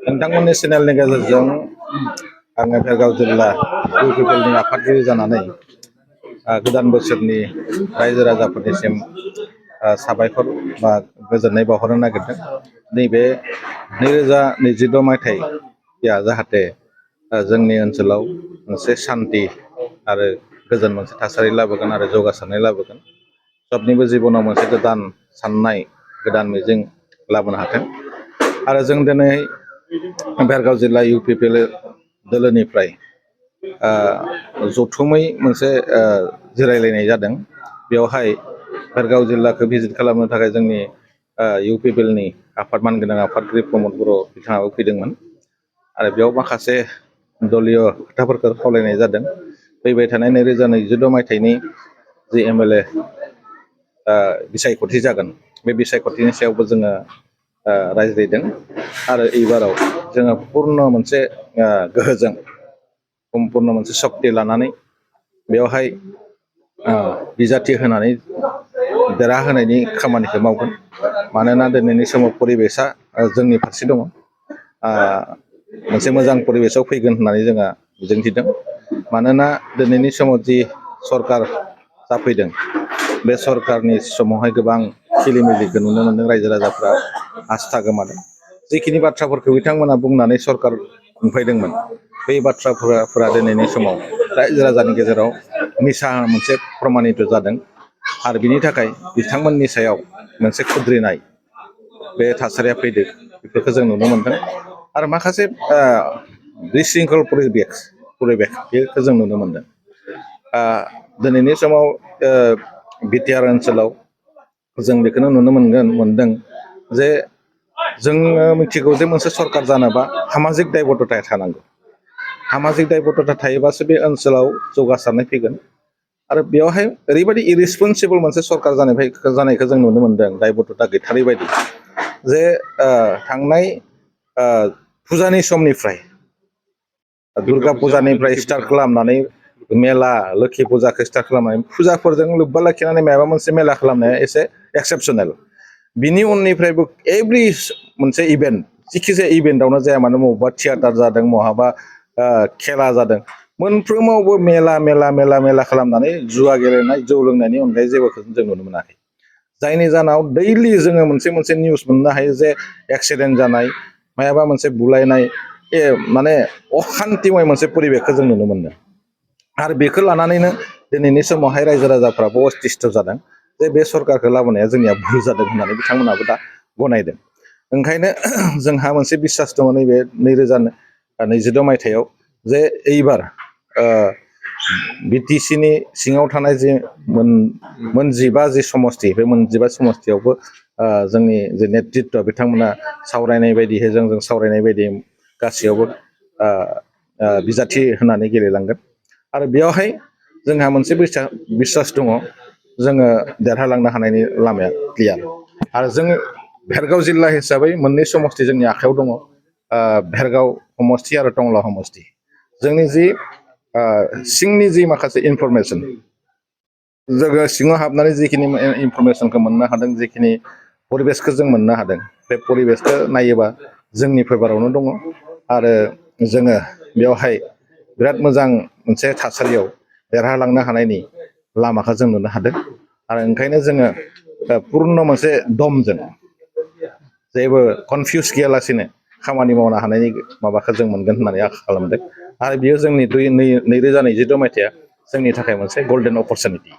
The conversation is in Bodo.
नोंथांमोननि चेनेलनि गेजेरजों आङो भेरगाव जिल्ला इउपिपिएलनि आफादगिरि जानानै गोदान बोसोरनि रायजो राजाफोरनिसिम साबायखर बा गोजोननाय बावहरनो नागिरदों। नैबे 2022 मायथाइया जाहाथे जोंनि ओनसोलाव मोनसे शान्ति आरो गोजोन मोनसे थासारि लाबोगोन आरो जौगासारनाय लाबोगोन। सबनिबो जिबनाव मोनसे गोदान साननाय गोदान मिजिं लाबोनो हाथों। आरो जों दिनै भेरगाव जिल्ला इउपिपिएल दोलोनिफ्राय जथुमै मोनसे जिरायलायनाय जादों। बेवहाय भेरगाव जिल्लाखौ भिजिट खालामनो थाखाय जोंनि इउपिपिएलनि आफाद मानगोनां आफादगिरि प्रमद बर' बिथाङाबो फैदोंमोन। आरो बेयाव माखासे दलीय खोथाफोरखौ खावलायनाय जादों। फैबाय थानाय 2022 मायथाइनि जि एमएलए बिसायख'थि जागोन, बे बिसायख'थिनि सायावबो जोङो रायज्लायदों। आरो एबाराव जोङो पुर्ण मोनसे गोहोजों सम्पुर्ण मोनसे सक्ति लानानै बेवहाय बिजाथि होनानै देरहाहोनायनि खामानिखौ मावगोन। मानोना दिनैनि समाव परिबेसा जोंनि फारसे दङ। मोनसे मोजां परिबेसाव फैगोन होननानै जोंहा मिजिंथिदों। मानोना दिनैनि समाव जि सरकार जाफैदों, बे सरकारनि समावहाय गोबां खिलिमिलिखौ नुनो मोनदों। रायजो राजाफ्रा आस्था गोमादों। जिखिनि बाथ्राफोरखौ बिथांमोना बुंनानै सरकार खुंफैदोंमोन, बै बाथ्राफोरा दिनैनि समाव रायजो राजानि गेजेराव मिसा मोनसे प्रमानित जादों। आरो बिनि थाखाय बिथांमोननि सायाव मोनसे खुद्रिनाय बे थासारिया फैदों, बेफोरखौ जों नुनो मोनदों। आरो माखासे बिशृंखल परिबेस बेखौ जों नुनो मोनदों। दिनैनि समाव बिटिआर ओनसोलाव जों बेखौनो नुनो मोनदों जे जोङो मिथिगौ जे मोनसे सरकार जानोबा सामाजिक दायबद्धता थानांगौ। सामाजिक दायबद्धता थायोबासो बे ओनसोलाव जौगासारनाय फैगोन। आरो बेवहाय ओरैबायदि इरेसपन्सिबल मोनसे सरकार जानायखौ जों नुनो मोनदों, दायबद्धता गैथारै बायदि, जे थांनाय फुजानि समनिफ्राय दुर्गा फुजानिफ्राय स्टार्ट खालामनानै मेला, लोखि फुजाखौ स्टार्ट खालामनानै फुजाफोरजों लोब्बा लाखिनानै माबा मोनसे मेला खालामनाया एसे एक्सेपसनेल। बिनि उननिफ्रायबो एभ्रि मोनसे इभेन्ट, जिखिजाया इभेन्टआवनो जाया मानो, बबावबा थियाटार जादों, बहाबा खेला जादों, मोनफ्रोमावबो मेला खालामनानै जुवा गेलेनाय, जौ लोंनायनि अनगायै जेबोखौ जों नुनो मोनाखै। जायनि जाहोनाव दैलि जोङो मोनसे निउस मोननो हायो जे एक्सिडेन्ट जानाय, मायाबा मोनसे बुलायनाय, माने अखान्तिमय मोनसे परिबेसखौ जों नुनो मोनदों। आरो बेखौ लानानैनो दिनैनि समावहाय रायजो राजाफ्राबो अस्थिस्थ जादों जे बे सरकारखौ लाबोनाया जोंनिया भुल जादों होननानै बिथांमोनाबो दा गनायदों। ओंखायनो जोंहा मोनसे बिसास दङ नैबे 2022 मायथाइयाव जे एइबार बिटिसिनि सिङाव थानाय जे मोनजिबा जि समस्ति, बे मोनजिबा समस्तियावबो जोंनि जे नेतृत्व बिथांमोना सावरायनाय बायदिहै जों सावरायनाय बायदि गासैयावबो बिजाथि होनानै गेलेलांगोन। आरो बेयावहाय जोंहा मोनसे बिसास दङ, जोङो देरहालांनो हानायनि लामाया क्लियार। आरो जोङो भेरगाव जिल्ला हिसाबै मोननै समस्ति जोंनि आखायाव दङ, भेरगाव समस्ति आरो टंला समस्ति। जोंनि जि सिंनि जि माखासे इनफरमेसन, जोङो सिङाव हाबनानै जिखिनि इनफरमेसनखौ मोननो हादों, जिखिनि परिबेसखौ जों मोननो हादों, बे परिबेसखौ नायोबा जोंनि फेभारावनो दङ। आरो जोङो बेवहाय बिराद मोजां मोनसे थासारियाव देरहालांनो हानायनि लामाखौ जों नुनो हादों। आरो ओंखायनो जोङो पुर्ण मोनसे दमजों, जेबो कनफिउस गैयालासेनो खामानि मावनो हानायनि माबाखौ जों मोनगोन होननानै आसा खालामदों। आरो बियो जोंनि 2022 मायथाइया जोंनि थाखाय मोनसे गल्डेन अपरसुनिटि।